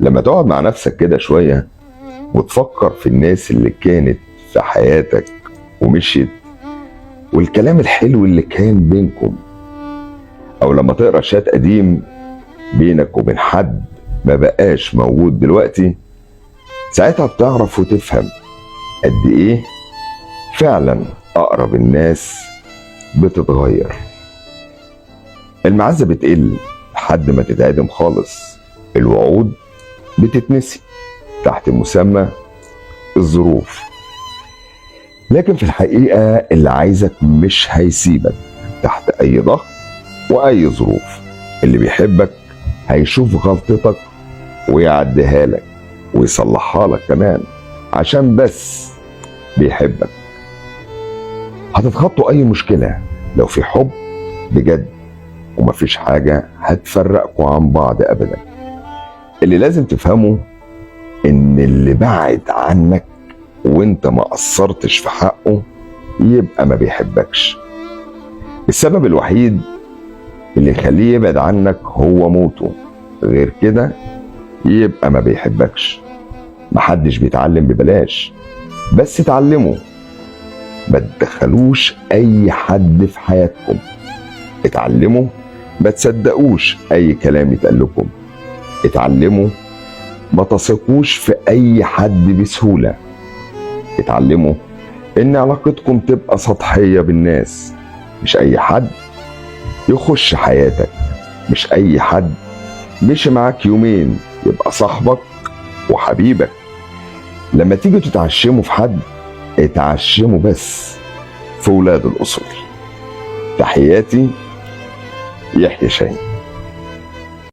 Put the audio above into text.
لما تقعد مع نفسك كده شوية وتفكر في الناس اللي كانت في حياتك ومشيت، والكلام الحلو اللي كان بينكم، او لما تقرا شات قديم بينك وبين حد ما بقاش موجود دلوقتي، ساعتها بتعرف وتفهم قد ايه فعلا اقرب الناس بتتغير. المعزة بتقل لحد ما تتعدم خالص، الوعود بتتنسي تحت مسمى الظروف، لكن في الحقيقة اللي عايزك مش هيسيبك تحت أي ضغط وأي ظروف. اللي بيحبك هيشوف غلطتك ويعديها لك ويصلحها لك كمان، عشان بس بيحبك. هتتخطوا أي مشكلة لو في حب بجد، ومفيش حاجة هتفرقكوا عن بعض أبدا. اللي لازم تفهمه إن اللي بعد عنك وانت ما قصرتش في حقه يبقى ما بيحبكش. السبب الوحيد اللي يخليه يبعد عنك هو موته، غير كده يبقى ما بيحبكش. محدش بيتعلم ببلاش، بس اتعلموا. ما تدخلوش اي حد في حياتكم، اتعلموا ما تصدقوش اي كلام يتقال لكم، اتعلموا ما تثقوش في اي حد بسهولة، اتعلموا ان علاقتكم تبقى سطحية بالناس. مش اي حد يخش حياتك، مش اي حد مشي معاك يومين يبقى صاحبك وحبيبك. لما تيجوا تتعشموا في حد، اتعشموا بس في ولاد الأصول. تحياتي، يحيى شاهين.